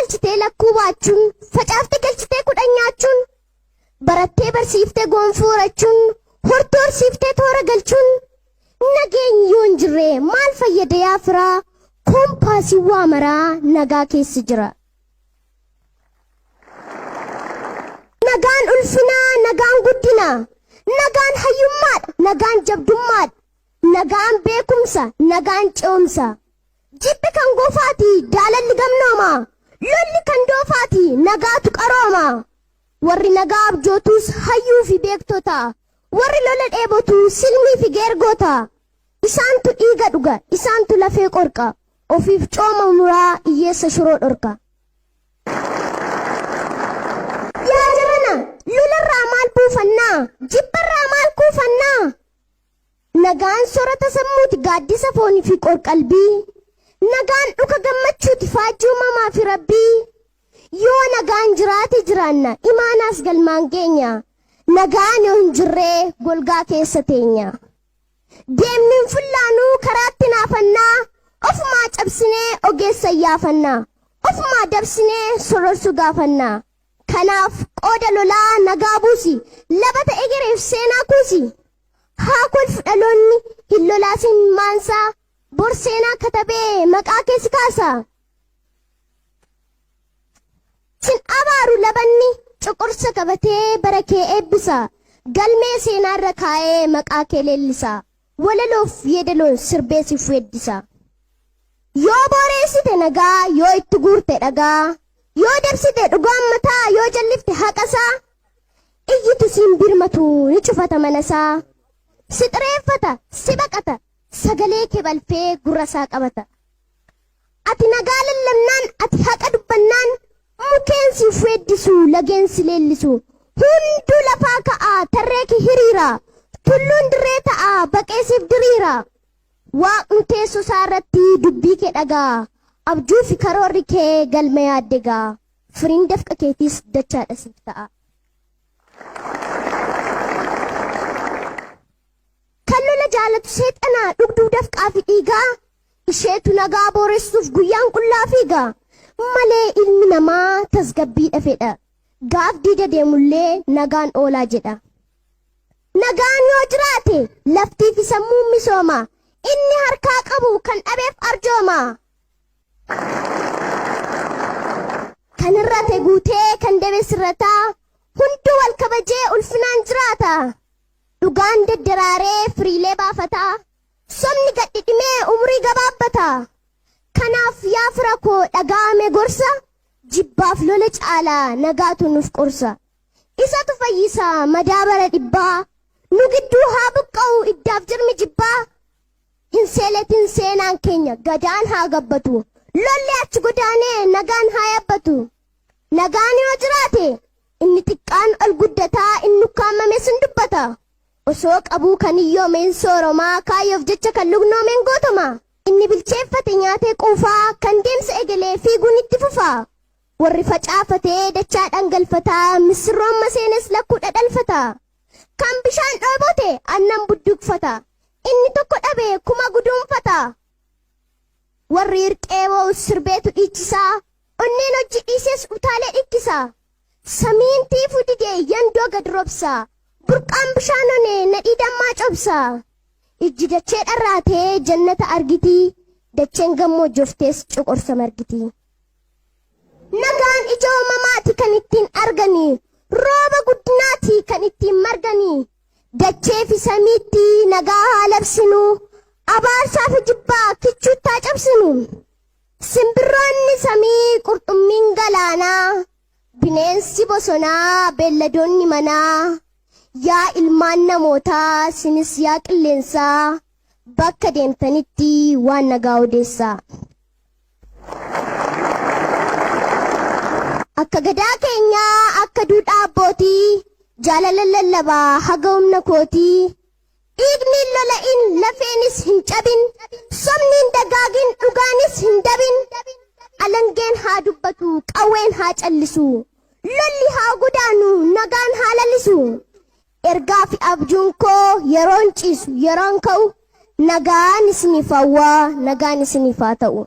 galchitee lakkuu baachuun, facaaftee galchitee 10 nyaachuun, barattee barsiiftee gonfoo horachuun, hortoo horsiiftee toora galchuun, nageenyi yoo hin jirre maal fayyada yaa firaa, koompaasiin waa maraa nagaa keessa jira. Nagaan ulfinaa, nagaan guddina, nagaan hayyummaadha, nagaan jabdummaadha, nagaan beekumsa, nagaan ce'umsa. Jibbi kan goofaati, jaalalli gamnooma, lolli kan doofaati, nagaatu qarooma. Warri nagaa abjootus hayyuu fi beektota, warri lola dheebotu silmii fi geergoota. Isaantu dhiiga dhuga, isaantu lafee qorqa, ofiif cooma muraa, hiyyeessa shiroo dhorka. Yaa jarana, lolarraa maal buufannaa? Jibbarraa maal kuufannaa? Nagaan sorata sammuuti, gaaddisa foonii fi qorqalbii. Nagaan dhuka gammachuuti, faajjii uumamaa fi rabbii. Yoo nagaan jiraate jiraanna, imaanaas galmaan geenya. Nagaan yoo hin jirree golgaa keessa teenya. Deemnu hin fullaanuu karaatti naafannaa, ofumaa cabsinee ogeessa iyyaafannaa, ofumaa dabsinee sororsuu gaafannaa. Kanaaf qooda lolaa nagaa buusi, labata egereef seenaa kuusi. Haa kolfu dhaloonni hin lolaasin maansaa, bor seenaa katabee maqaa kee si kaasa. Sin abaaru labanni coqorsa qabatee bara kee eebbisa. Galmee seenaarra kaa'ee maqaa kee leellisa. Walaloof yeedaloon sirbee siif weeddisa. Yoo booreessite nagaa, yoo itti guurte dhagaa, yoo dabsite dhugaan mataa, yoo jallifte haqasaa, iyyitu siin birmatu ni cufata manasaa. Si xireeffata, si baqata, sagalee kee balfee gurrasaa qabata. Ati nagaa lallabnaan, ati haqa dubbannaan, mukeen siif weeddisu, lageen si leellisu. Hunduu lafaa ka'a, tarree kee hiriira. Tulluun dirree ta'a, baqee siif diriira. Waaqni teessoo isaa irratti dubbii kee dhaga'a. Abjuu fi karoorri kee galma yaadde ga'a. Firiin dafqa keetiis dachaadha siif ta'a. Kan lola jaalatu seexana dhugduu dafqaa fi dhiigaa isheetu nagaa booressuuf guyyaan qullaa fiiga malee ilmi namaa tasgabbiidha fedha. Gaaf diida deemullee nagaan oolaa jedha. Nagaan yoo jiraate laftii fi sammuun misooma. Inni harkaa qabu kan dhabeef arjooma. Kan hir'ate guutee kan dabe sirrataa hunduu wal kabajee ulfinaan jiraata. Dhugaan daddaraaree firiilee baafata. Sobni gad dhidhimee umurii gabaabbata. Kanaaf yaa fira koo dhaga'ame gorsa, jibbaaf lola caalaa nagaatu nuuf qorsa. Isatu fayyisa madaa bara dhibbaa, nu gidduu haa buqqa'u iddaaf jirmi jibbaa. Hin seeletin seenaan keenya gadaan haa gabbatu, lolli achi godaanee nagaan haa yabbatu. Nagaan yoo jiraate Inni xiqqaan ol guddataa, inni ukkaamames hin dubbata. Osoo qabuu kan hiyyoome hin sooroma, kaayyoof jecha kan lugnoome hin gootoma. Inni bilcheeffate nyaatee quufa, kan deemsa eegale fiiguun itti fufa. Warri facaafate dachaadhaan galfata, missirroon maseenes lakkuu dhadhalfata. Kan bishaan dheebote aannan budduuqfata, inni tokko dhabe kuma guduunfata. Warri hirqee boo'us sirbeetu dhiichisa, onneen hojii dhiises utaalee dhikkisa. Samiin tiifuu dide yandoo gad robsa, burqaan bishaan one nadhii dammaa cobsa. Ijji dachee dharraatee jannata argiti, dacheen gammoojjoftees coqorsa margiti. Nagaan ija uumamaati kan ittiin argani, rooba guddinaati kan ittiin margani. Dachee fi samiitti nagaa haa labsinu, abaarsaa fi jibbaa kichuutti haa cabsinu. Simbirroonni samii, qurxummiin galaanaa, bineensi bosonaa, beelladoonni manaa, yaa ilmaan namootaa, sinis yaa qilleensaa, bakka deemtanitti waan nagaa odeessaa. Akka gadaa keenyaa, akka duudhaa abbootii, jaalala lallabaa haga humna kootii. Dhiigni hin lola'in, lafeenis hin cabin, sobni hin dagaagin, dhugaanis hin dabin. Alangeen haa dubbatu, qawween haa callisu, lolli haa godaanu, nagaan haa lalisu. Ergaa fi abjuun koo yeroon ciisu, yeroon ka'u, nagaan isiniif hawwaa, nagaan isiniif haa ta'u.